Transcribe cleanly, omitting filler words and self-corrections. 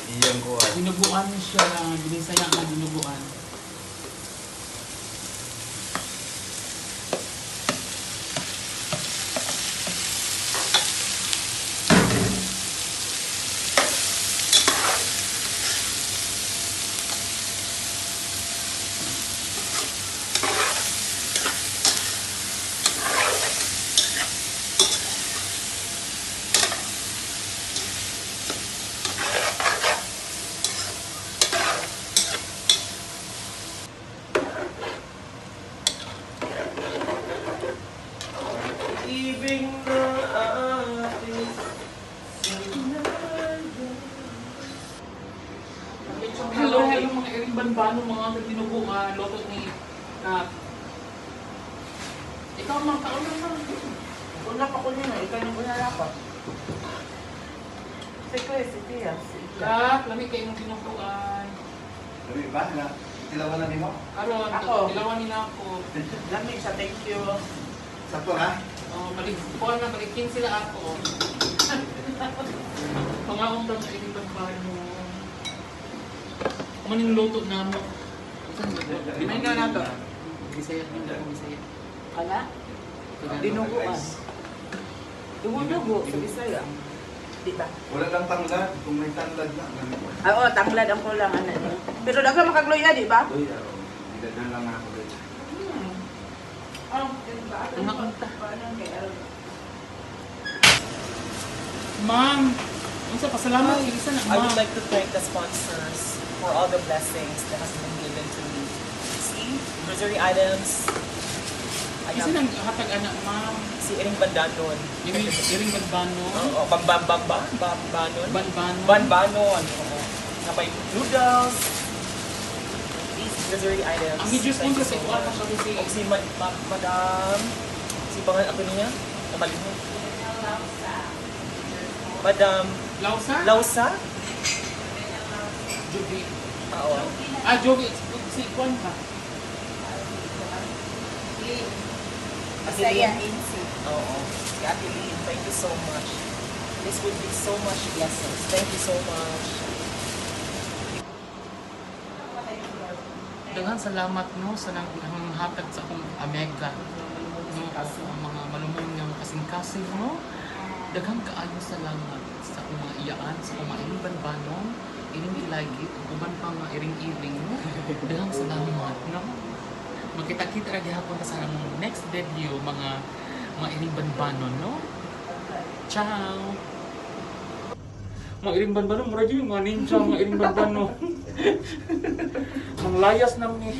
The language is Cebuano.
Iyang kuha. Dinuguan siya, binisaya nga dinuguan. Ibig na ating Hello, hello mga iring banbano, mga dinuguan, luto ni Kat. Ikaw mga kauna na. Una pa ko nila, ikaw yung una ako. Si Chris, si Tia, si Tia. Kat, lami kayo ng dinuguan. Sabi ba na tilawan na nimo? Karon, Ako. tilawan nila ako. Lamig siya, thank you. Sakto na? Oh, balik, kuha na, balikin sila ako. Pangaon daw sa iring banbano. Maning luto na mo. Saan ba? May na nato. Bisaya, hindi ako Bisaya. Kala? Tagalog. Dinuguan. Dugo-dugo sa Bisaya. Di ba? Wala lang tanglad. Kung may tanglad na, ganun. Ah, oo, tanglad ang kulang. Ano, niya. Pero daghan makagluya, di ba? Uy, ako. Daghan lang ako dito. Ano Ma'am, unsa pasalamat kay isa na I would ma'am. like to thank the sponsors for all the blessings that has been given to me. See, grocery items. I Isa have nang hatag anak ma'am. si Iring Bandanon. Iring iring banbano. Oo, bam bam bam bam bam banon. Banbano. Banbanon. Oo. Napay noodles. These grocery items. Ang medyo Thank sponsor you sa so kuha much. pa kami si Og si Madam, si pangalan ako niya, nakalimot. Madam Lausa? Lausa? Jovi. Oo. Ah, Jovi, si Kwan ba? Bisaya, Insi. Oo. Si Ate Lynn, thank you so much. This would be so much blessings. Thank you so much. Daghan salamat no sa nang hatag sa akong amega no sa mga malumong nga kasing-kasing no. Daghang kaayo salamat sa akong mga iyaan, sa akong mga iring banbanong, iring ilagit, ug uban pa nga iring-iring no. Daghang salamat no. Magkita-kita ra gihapon ta sa among next video mga mga iring banbanon no. Ciao. Mga iring banbano, mura gyud yung mga ninja, mga iring banbano. Manglayas na mi.